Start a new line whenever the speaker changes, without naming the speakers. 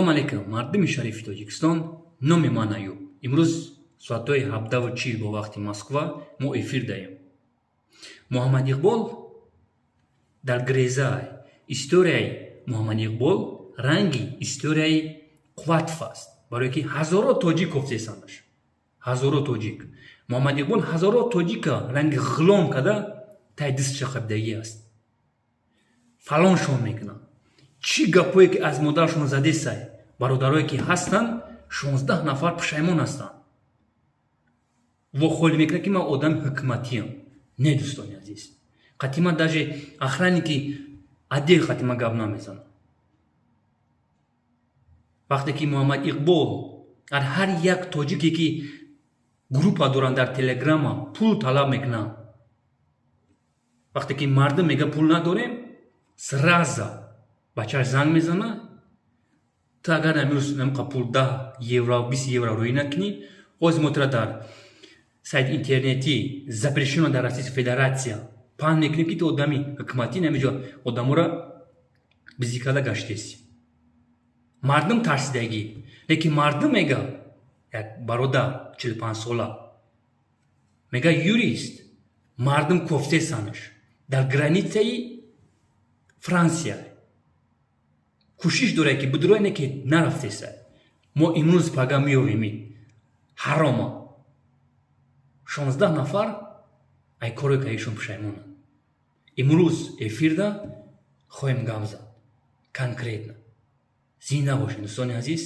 Салом алейкум, мардуми шарифи Тоҷикистон. Номи ман Аюб. Имрӯз соатҳои 17:40 бо вақти Москва мо эфир даем. Муҳаммад Иқбол дар греза. Историяи Муҳаммад Иқбол ранги историяи Қувватов аст, барое ки ҳазорҳо тоҷик кофтесанаш, ҳазорҳо тоҷик. Муҳаммад Иқбол ҳазорҳо тоҷика ранги ғулом када тай дастша қабидагӣ аст, фалоншон мекунанд. Чӣ гапое ки аз модарашон задесай, бародарое ки ҳастанд, 16 нафар пушаймон ҳастанд. Во холӣ мекунад, ки ман одами ҳукуматиам. Не, дӯстони азиз, қатима даже охранники отдел қатима гап намезанад. Вақте ки Муҳаммад Иқбол ар ҳар як тоҷике, ки группа доранд дар Телеграма, пул талаб мекунанд, вақте ки мардум мега, пул надорем, сразу бачааш занг мезана: ту агар амрӯз намқа пул, 10 евро, 20 евро рӯӣ накунӣ, ҳозир мо тура дар сайт интернетӣ, запрещено дар Российской Федерация, паҳн мекунем, ки ту одами ҳукуматӣ, намиҷо одаморо бизикада гаштеси. Мардум тарсидагӣ, лекин мардум мега, як бародар 45-сола мега, юрист, мардум кофтесанаш дар границаи Франсия, кӯшиш дорад, ки бидуроя, не ки нарафтеса. Мо имрӯз пага меёвем ҳарома. 16 нафар ай коре каишон пушаймонанд. Имрӯз эфирда хоҳем гап зад конкретно. Зинда бошед, дӯстони азиз.